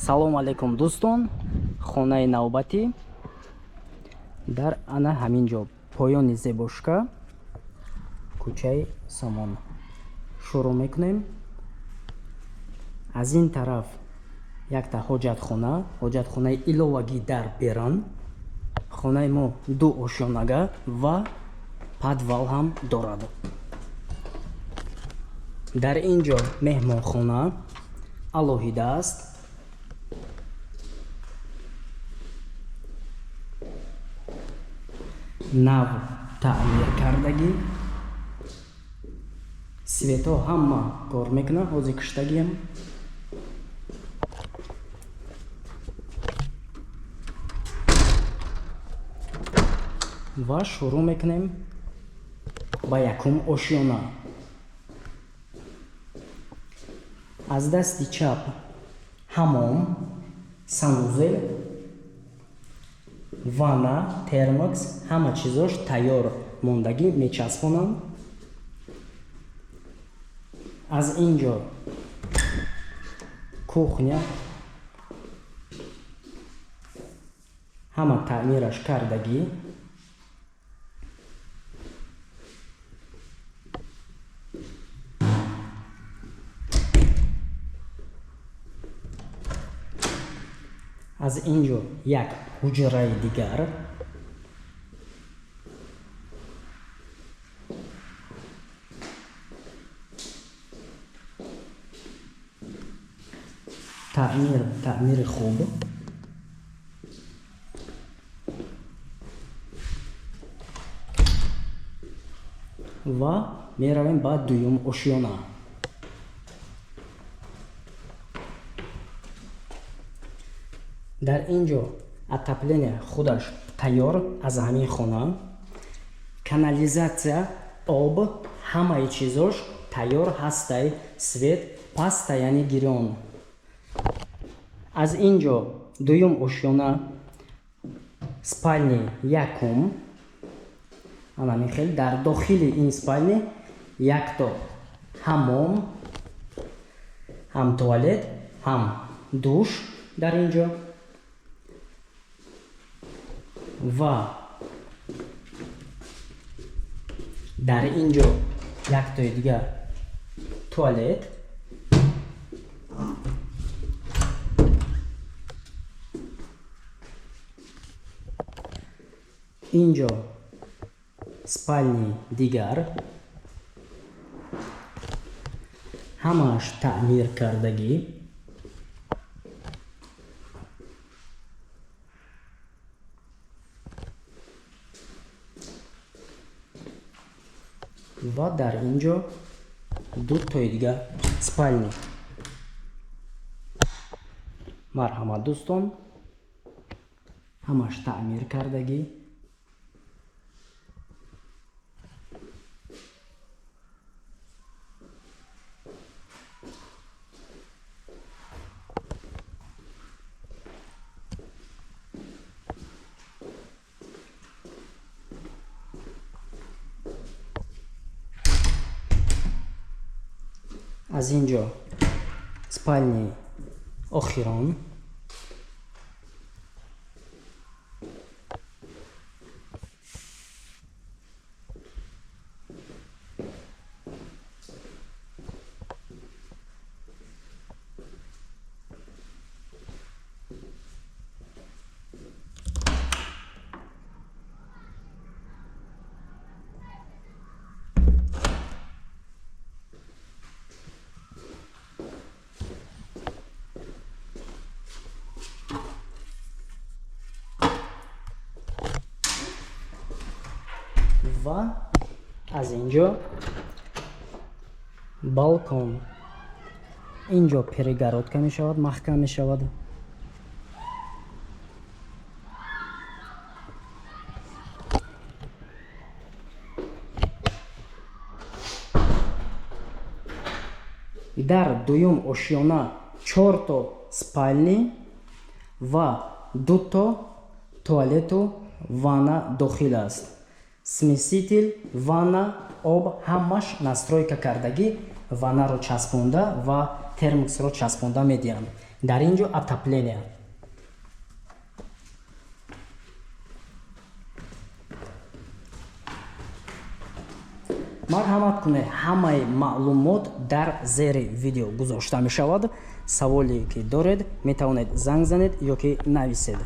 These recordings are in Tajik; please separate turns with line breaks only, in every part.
Салом алейкум, дӯстон. Хонаи навбатӣ дар ана ҳамин ҷо, поёни Зебошка, кӯчаи Сомон. Шурӯъ мекунем. Аз ин тараф якта ҳоҷатхона, ҳоҷатхонаи иловагӣ дар берун. Хонаи мо ду ошёнага ва подвал ҳам дорад. Дар ин ҷо меҳмонхона алоҳида аст. Нав таъмир кардагӣ, светҳо ҳама кор мекунад, ҳозир киштагиам. Ва шурӯъ мекунем ба якум ошёна. Аз дасти чап ҳамом, санузел, ванна, термокс, ҳама чизош тайёр мондагӣ, мечаспонам. Аз ин ҷо кухня, ҳама таъмираш кардагӣ. Аз ин ҷо як ҳуҷраи дигар. Таъмир, таъмири хуб. Ва меравем ба дуюм ошёна. Дар ин ҷо отопление худаш тайёр аз ҳамин хона, канализатсия, об, ҳамаи чизош тайёр ҳастай, свет паста, яъне гирён. Аз ин ҷо дуюм ошёна, спальни якум. Анамин хел дар дохили ин спальни якто ҳамом, ҳам туалет, ҳам душ дар ин ҷо. Ва дар ин ҷо яктои дигар туалет. Ин ҷо спальни дигар, ҳамааш таъмир кардагӣ. Ва дар ин ҷо дутои дигар спальни. Марҳамат, дӯстон, ҳамаш таъмир кардагӣ. Аз ин ҷо спальни охирон. Ва аз ин ҷо балкон. Ин ҷо перегородка мешавад, маҳкам мешавад. Дар дуюм ошёна чорто спальни ва дуто туалету ванна дохил аст. Смеситель, ванна, об ҳамаш настройка кардагӣ, ваннаро часпонда ва термоксро часпонда медиҳанд. Дар ин ҷо отопление. Марҳамат кунед, ҳамаи маълумот дар зери видео гузошта мешавад. Саволе ки доред, метавонед занг занед ё ки нависед.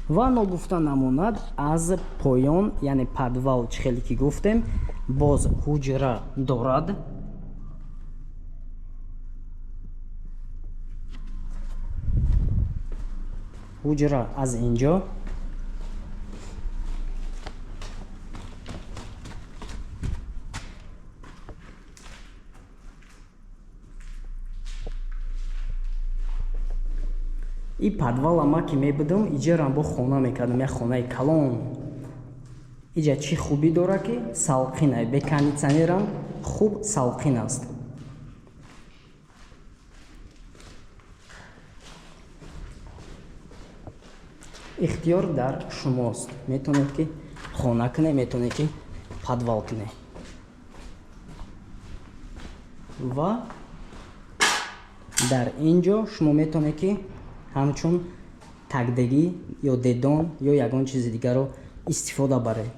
Ва ногуфта намонад, аз поён, яъне подвал, чӣ хеле ки гуфтем, боз ҳуҷра дорад. Ҳуҷра аз ин ҷо. И подвала ма ки мебудам, иҷарам бо хона мекардам, як хонаи калон. Иҷа чӣ хубӣ дорад, ки салқина, бе кондитсионерам хуб салқин аст. Ихтиёр дар шумост, метавонед ки хона кунед, метавонед ки подвал кунед. Ва дар ин ҷо шумо метавонед ки ҳамчун тагдегӣ ё дедон ё ягон чизи дигарро истифода баред.